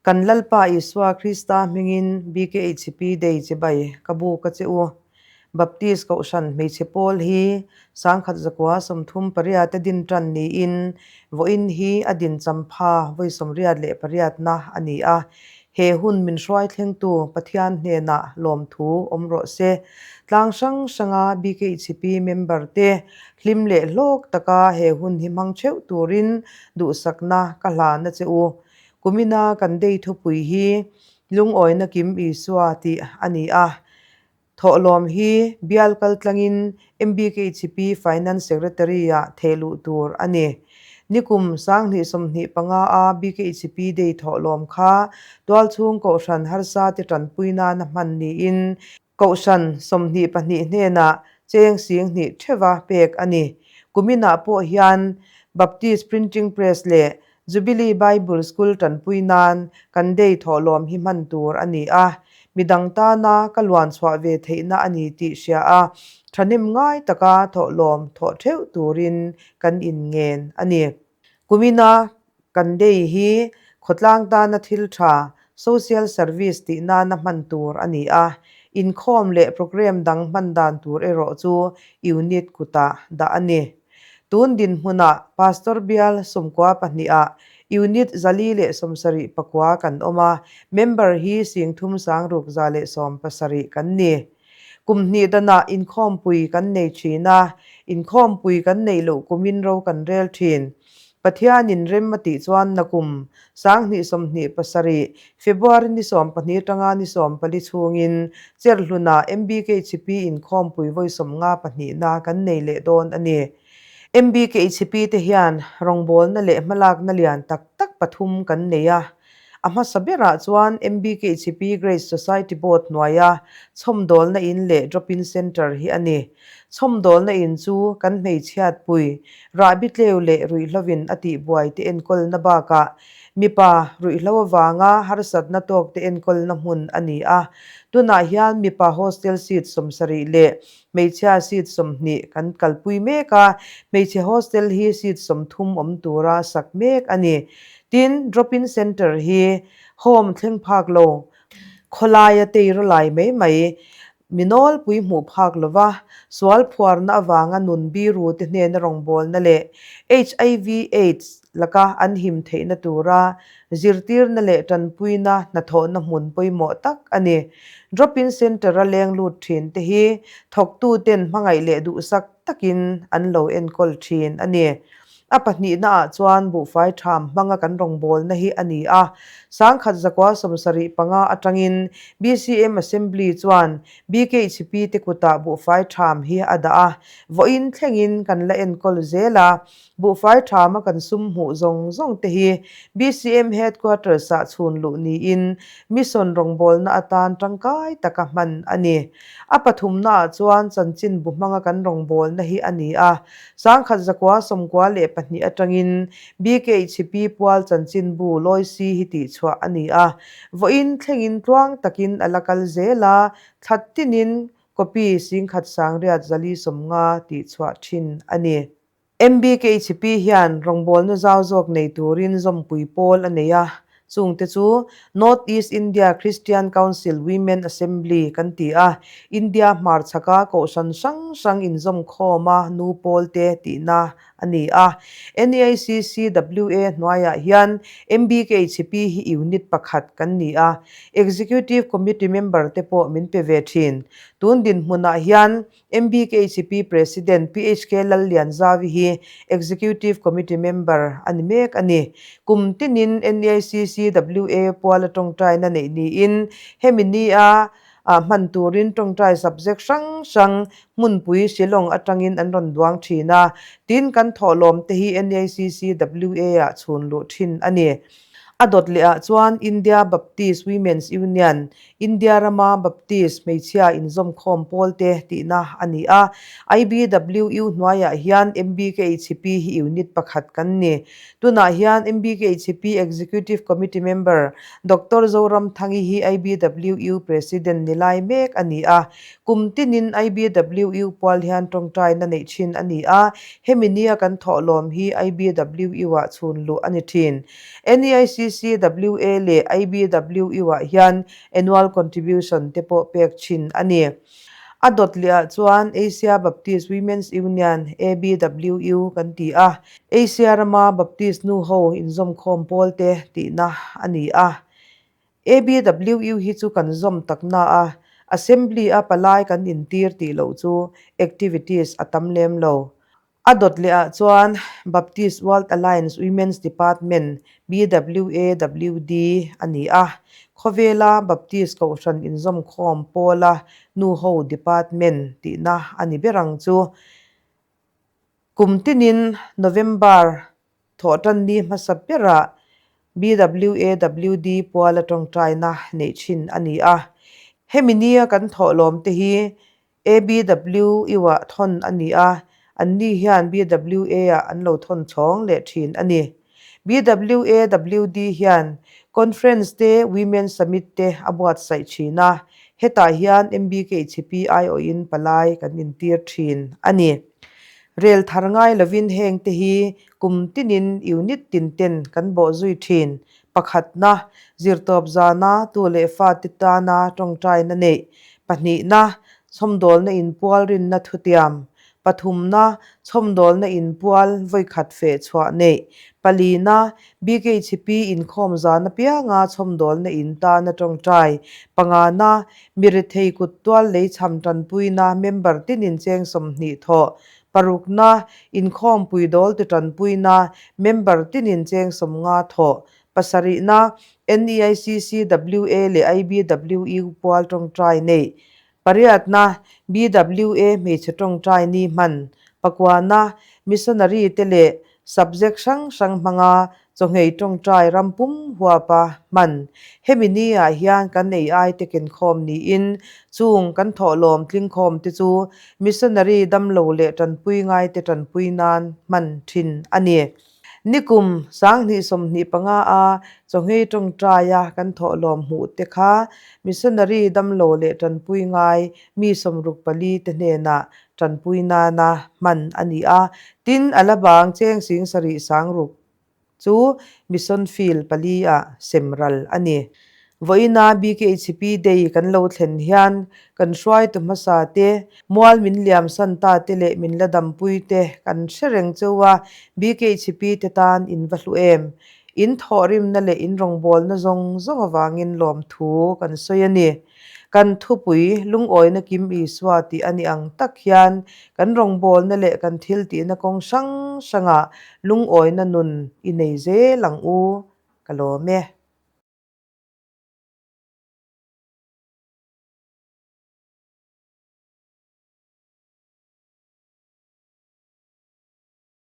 Kan Lalpa Isua Krista hmingin BKHP Day chibai ka buk a che u. Baptist Kohhran hmeichhe pawl hi 1938 a din tan niin vawiin hi a din champha vawi 88na a ni a. He hun min hruai thlengtu Pathian hnenah lawmthu awm rawh se. Tlang hrang hranga BKHP member te hlim leh hlawk taka he hun hi hmang theuh turin duhsakna ka hlan a che u. Kumina kan dei thupui hi Lungawina Kim Isua tih a ni a. Thawhlawm hi bial kaltlangin MBKHP Finance Secretary-ah thehluh tur a ni. Nikum 2025 a BKHP Day thawhlawm kha tualchhung Kohhran harsa te tanpui nana hman niin Kohhran 22 hnenah cheng 2000 theuha pek a ni. Kuminah pawh hian Baptist Printing Press leh Jubilee Bible School tanpui nan kan day thawhlawm hi hman tur a ni a, midang tana ka luan chhuah ve theihna a ni tih hria a, thahnem ngai taka thawhlawm thawh theuh turin kan inngen a ni. Kumina kan day hi khawtlang tana thil tha, social service tih nana hman tur a ni a, inkhawm leh programme dang hman dan tur erawh chu unit kutah dah a ni. Tun dinhmunah Pastor bial 92 ah Unit 479 kan awm a, member hi 3670 kan ni. Kum hnih danah inkhawmpui kan nei thin a, inkhawmpui kan neih loh kumin ro kan rel thin. Pathianin rem a tih chuan nakum 2027 February ni 12 atanga ni 14 chhungin Cherhlunah MBKHP inkhawmpui vawi 52na kan nei leh dawn a ni. MBKHP te hian rawngbawlna leh hmalakna lian tak tak pathum kan nei a. A hmasa berah chuan MBKHP Grace Society Board hnuaia chhawmdawlna in leh Drop-in Centre hi a ni. Chhawmdawlna in chu kan hmeichhiatpui, rahbi tleu leh ruihhlovin a tihbuai te enkawlna bakah mipa ruihhlo avanga harsatna tawk te enkawlna hmun a ni a. Tunah hian mipa hostel seat 70 leh hmeichhia seat 20 kan kalpui mek a, hmeichhe hostel hi seat 30 awm tura sak mek a ni. Tin, Drop-in Centre hi home thleng phak lo, khawlaia tei rawlai mai mai, mi nawlpui hmuh phak lova, sual phuarna avanga nun biru te hnena rawngbawlna leh HIV AIDS laka an him theihna tura zirtirna leh tanpuina hnathawhna hmun pawimawh tak a ni. Drop-in Centre-a leng lut thin te hi thawktuten hmangaih leh duhsak takin an lo enkawl thin a ni. A pahnihna ah chuan buhfai tham hmanga kan rawngbawlna hi a ni a. 1975 atangin BCM Assembly chuan BKHP te kutah buhfai tham hi a dah a, vawiin thlengin kan la enkawl zel a. Buhfai thama kan sum hmuh zawng zawng te hi BCM Headquarters ah chhun luh niin Mission rawngbawlna atan tangkai taka hman a ni. A pathumna ah chuan chanchin bu hmanga kan rawngbawlna hi a ni a. 1992 atangin BKHP pual chanchinbu Loisi hi tihchhuah a ni a. Vawiin thlengin tluang takin a la kal zel a, thla tinin copy 1850 tihchhuah thin a ni. MBKHP hian rawngbawlna zau zawk nei turin zawmpui pawl a nei a, chungte chu North East India Christian Council Women Assembly kan ti a, India hmarchhaka kohhran hrang hrang inzawmkhawm a nu pawlte tihna a ni a. NEICCWA hnuaiah hian MBKHP hi unit pakhat kan ni a, Executive Committee member te pawh min pe ve thin. Tun dinhmunah hian MBKHP President PHK Lallianzavi hi Executive Committee member a ni mek a ni. Kum tinin NEICCWA puala tawngtaina neih niin hemi nia hman turin tawngtai subject hrang hrang hmunpui Shillong atangin an rawn duang thin a, tin kan thawhlawm te hi NEICCWA ah chhun luh thin a ni. A dawt leh ah chuan India Baptist Women's Union, India rama Baptist hmeichhia inzawmkhawm pawlte tihna a ni a. IBWU hnuaiah hian MBKHP hi unit pakhat kan ni. Tunah hian MBKHP Executive Committee member Doctor Zoramthangi hi IBWU President ni lai mek a ni a. Kum tinin IBWU pual hian tawngtaina neih thin a ni a, hemi nia kan thawhlawm hi IBWU-ah chhun luh a ni thin. NEICC. NEICCWA leh IBWU-ah hian annual contribution te pawh pek thin a ni. A dawt lehah chuan Asia Baptist Women's Union, ABWU, kan ti a, Asia rama Baptist nuho inzawmkhawm pawlte tihna a ni a. ABWU hi chu kan zawm tak na a, Assembly-a palai kan intir tih loh chu activities a tam lem lo. A dawt lehah chuan Baptist World Alliance Women's Department, BWAWD, a ni a, khawvela Baptist Kohhran inzawmkhawm pawla nuho department tihna a ni ber ang chu. Kum tinin November thawhtan ni hmasa berah BWAWD puala tawngtaina neih thin a ni a. Hemi nia kan thawhlawm te hi ABWU-ah thawn a ni a, anni hian BWA-ah an lo thawn chhawng leh thin a ni. BWAWD hian Conference te, Women Summit te a buatsaih thin a, hetah hian MBKHP aiawhin palai kan intir thin a ni. Rel thar ngai lovin heng te hi kum tinin unit tin ten kan bawh zui thin. Pakhatna, zirtawp zana tu leh fate tana tawngtaina neih. Pahnihna, chhawmdawlna inpual rinna thutiam. Pathumna, chhawmdawlna inpual vawikhat feh chhuah neih. Palina, BKHP inkhawm zan apianga chhawmdawlna in tana tawngtai. Pangana, mirethei kut tual leichham tanpuina member tinin cheng 20 thawh. Parukna, inkhawmpui dawlte tanpuina, member tinin cheng 50 thawh. Pasarihna, NEICCWA leh IBWU pual tawngtai neih. Pariatna, BWA hmeichhe tawngtai ni hman. Pakuana, missionary te leh subject hrang hrang hmanga chawngei tawngtai ram pum huapa hman. Hemi ni ah hian kan ei ai te kenkhawm niin chung kan thawhlawm tlingkhawm te chu missionary damlo leh tanpui ngai te tanpui nan hman thin a ni. Nikum 2025 a chawngei tawngtai a kan thawhlawm hmuh te kha missionary damlo leh tanpui ngai mi 64 te hnenah tanpui nana hman a ni a, tin a la bang cheng 7600 chu Mission Field pali ah sem ral a ni. Vawiina BKHP Day kan lo thlen hian kan hruaitu hmasa te, mual min liam san ta te leh min la dampui te kan hre reng cheu a, BKHP te tan in va hlu em? In thawhrimna leh in rawngbawlna zawng zawng avangin lawmthu kan sawi a ni. Kan thupui lungawina kim Isua tih a ni ang tak hian kan rawngbawlna leh kan thil tihna kawng hrang hrangah lungawina nun i nei zel ang u, ka lawm e.